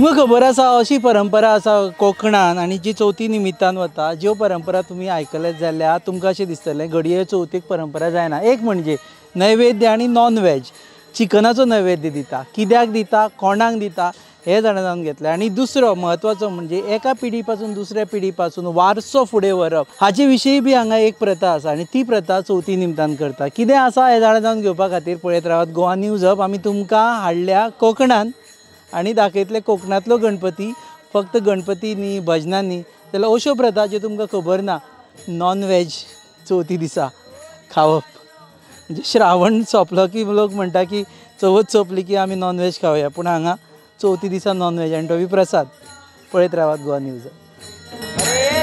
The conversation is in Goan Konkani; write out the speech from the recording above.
तुमकां खबर आसा अशी परंपरा आसा कोंकणान आनी जी चवथी निमित्तान वता, ज्यो परंपरा तुमी आयकलेच जाल्यार तुमकां अशें दिसतलें घडये चवथीक परंपरा जायना. एक म्हणजे नैवेद्य आनी नॉन व्हेज, चिकनाचो नैवेद्य दिता, कित्याक दिता, कोणाक दिता हें जाणा जावन घेतलें. आनी दुसरो म्हत्वाचो म्हणजे एका पिढी पासून दुसऱ्या पिढी पासून वारसो फुडें व्हरप हाचे विशीं बी हांगा एक प्रथा आसा आनी ती प्रथा चवथी निमतान करता. कितें आसा हें जाणा जावन घेवपा खातीर पळयत रावात गोवा न्यूज हब. आमी तुमकां हाडल्या कोंकणान आनी दाखयतले कोंकणांतलो गणपती. फक्त गणपती न्ही, भजनां न्ही, जाल्यार अश्यो प्रथा ज्यो तुमकां खबर ना. नॉन व्हेज चवथी दिसा खावप म्हणजे श्रावण सोंपलो की लोक म्हणटा की चवथ सोंपली की आमी नॉन व्हेज खावया, पूण हांगा चवथी दिसा नॉन व्हेज आनी तो प्रसाद. पळयत रावात गोवा न्यूज. हरे